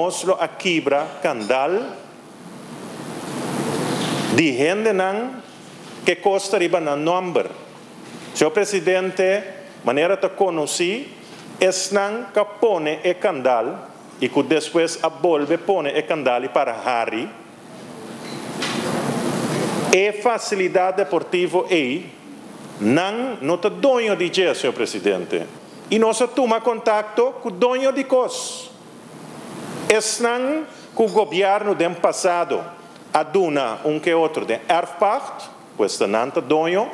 Nos lo a kibra kandal di hendenan ke kos ta riba nan nòmber. Señor Presidente, manera ta konosí, esnan ka pone e kandal i ku despues a bolbe pone e kandal i para hari, e fasilidat deportivo ei, nan no ta doño di dje, señor Presidente. I nos a tuma kontakto ku doño di kos. Esnan ku gobièrnu den pasado a duna un ke otro den erfpacht, pues ta nan ta doño,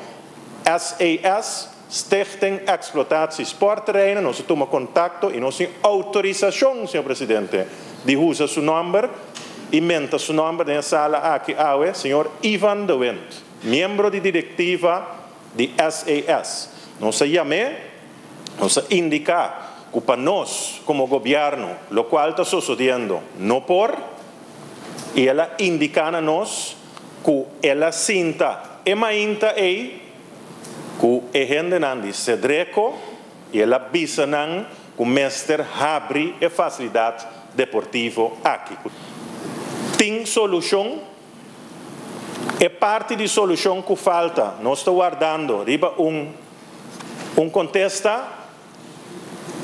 SAS, Stichting Exploitatie Sportterreinen, nos a tuma kontakto i nos tin outorisashon, señor Presidente, di usa su nòmber i menta su nòmber den e sala aki awe, señor Ivan de Windt, miembro di direktiva di SAS. Nos a yam'é, nos a indiká ku pa nos komo gobièrnu lokual ta sosodiendo no por i el a indiká na nos ku el a sinta e mainta ei ku e hendenan di Sedreko i el a bisa nan ku mester habri e fasilidat deportivo aki. Ku tin solushon, e parti di solushon ku falta nos ta wardando riba un un kontesta,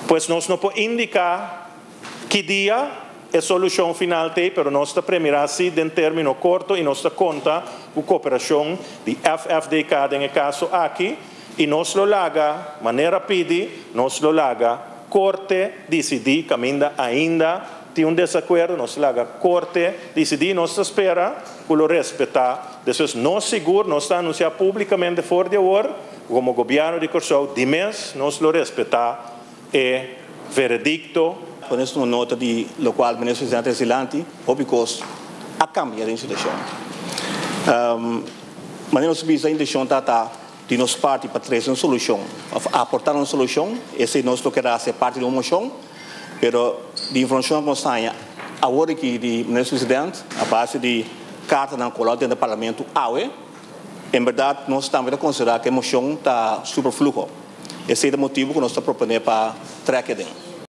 pues nos no por indiká ki dia e solushon final t'ei, pero nos ta premirá si den término korto i nos ta konta ku koperashon di FFDK den e kaso aki i nos lo laga manera pidi, nos lo laga korte disidí kaminda ainda tin un desakuerdo, nos laga korte disidí i nos ta spera ku lo respetá. Despues nos sigur nos ta anunsiá públikamente for di awor ku komo gobièrnu di Kòrsou dimes nos lo respetá e veredikto. Con esto un nota di locual Minister Presidente a dilanti, hopi cos a cambia den situacion. Manera nos bisa intencion ta ta di nos parti pa trece un solucion of aporta un solucion, esey nos lo keda haci parti di un mocion, pero di informacion cu nos haya awor aki di Minister President a base di cartanan cu lo a denter Parlamento awe, en berdad nos tambe ta considera cu e mocion ta superfluo. Esey ta motibo cu nos ta propone pa trek e den.